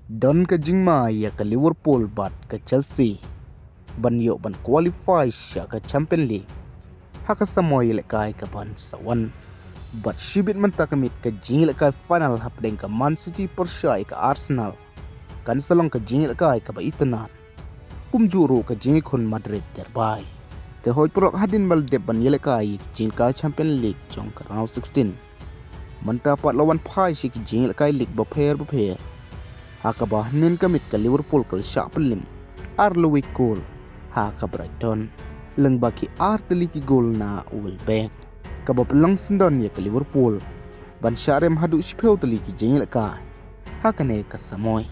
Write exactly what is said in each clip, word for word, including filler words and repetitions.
Don ka jingma ïa ka Liverpool bad ka Chelsea ban ïoh ban qualify sha ka Champions League ha ka samoi ïalehkai ka ban sa wan. Bad shibit mynta ka miet ka jingïalehkai final hapdeng ka Man City pyrshah ïa ka Arsenal kan sa long ka jingïalehkai kaba itynnad. Kumjuh ruh ka jingïakhun Madrid Derby. Te hooid paralok, hadien ba la dep ban ïalehkai ïa ka jingïalehkai Champions League jong ka round sixteen, mynta pat la wan phai sha ki jingïalehkai league bapher bapher, ha kaba hynnin ka miet ka Liverpool ka la shah pynlip ar la wei kol ha ka Brighton lyngba ki ar tylli ki gol na u Welbeck, kaba pynlong syndon ïa ka Liverpool ban shah rem haduh shiphew tylli ki jingïalehkai ha kane ka samoi,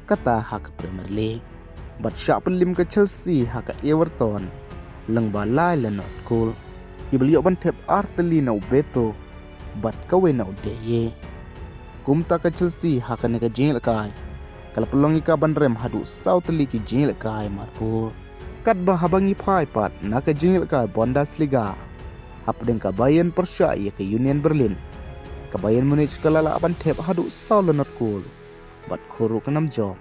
kata ha ka Premier League. Bad shah pynlip ka Chelsea ha ka Everton lyngba lai la nod kol, kiba la ïoh ban thep ar tylli na u Beto bad kawei na u Deye. Kumta ka Chelsea ha kane ka jingïalehkai ka la pynlong ïa ka ban rem haduh saw tylli ki jingïalehkai marpur. Katba haba ngi phai pat na ka jingïalehkai Bundesliga, hapdeng ka Bayern pyrshah ïa ka Union Berlin, ka Bayern Munich ka la lah ban thep haduh saw la nod kol bad khuruh ka nam jop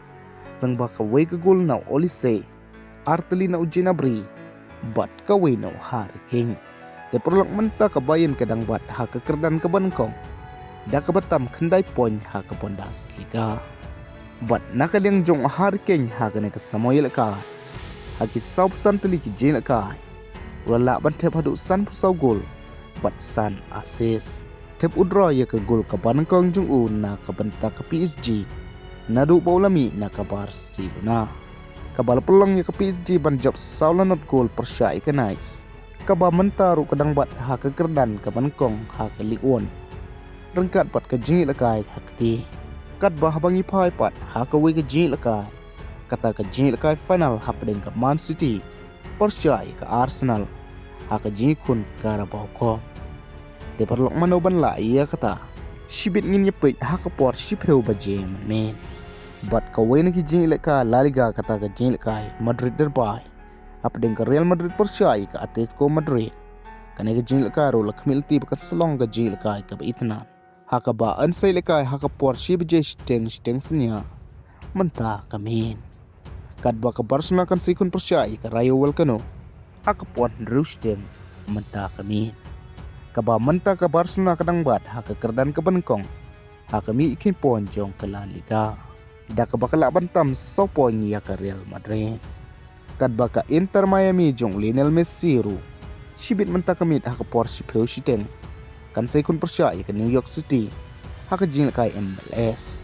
lyngba kawei ka gol na u Olise, ar tylli na u Gnabry bad kawei na u Harry Kane. Te paralok, mynta ka Bayern ka dang bat ha ka kyrdan kaba nyngkong da kaba tam khyndai point ha ka Bundesliga. Bad na ka liang jong u Harry Kane ha kane ka samoi ïalehkai, ha ki sawphew san tylli ki jingïalehkai, u la lah ban thep haduh sanphew saw gol bad san assist. Thep u draw ïa ka gol kaba nyngkong jong u na ka bynta ka P S G naduh ba u la mih na ka Barcelona, kaba la pynlong ïa ka P S G ban jop saw la nod kol pyrshah ïa ka Nice, kaba mynta ruh ka dang bat ha ka kyrdan kaba nyngkong ha ka Ligue One ryngkat bad ka jingïalehkai ha kti. Katba haba ngi phai pat ha kawei ka jingïalehkai, kata ka jingïalehkai final hapdeng ka Man City pyrshah ïa ka Arsenal ha ka jingïakhun Carabao Cup. Te paralok, mano ban lah ïa kata? Shibit ngin ïa peit ha ka por shiphew baje mynmiet. Bad kawei na ki jingïalehkai La Liga, kata ka jingïalehkai Madrid Derby hapdeng ka Real Madrid pyrshah ïa ka Atletico Madrid, kane ka jingïalehkai ruh la khmih lynti ba kan sa long ka jingïalehkai kaba itynnad, ha kaba yn sa ïalehkai ha ka por shi baje shiteng shiteng synñia mynta ka miet. Katba ka Barcelona kan sa ïakhun pyrshah ïa ka Rayo Vallecano ha ka por hynriew shiteng mynta ka miet, kaba mynta ka Barcelona ka dang bat ha ka kyrdan kaba nyngkong ha ka miet kheiñ point jong ka La Liga, da kaba ka lah ban tam saw point ïa ka Real Madrid. Katba ka Inter Miami jong u Lionel Messi ruh, shibit mynta ka miet ha ka por shiphew shiteng, kan sa ïakhun pyrshah ïa ka New York City ha ka jingïalehkai M L S,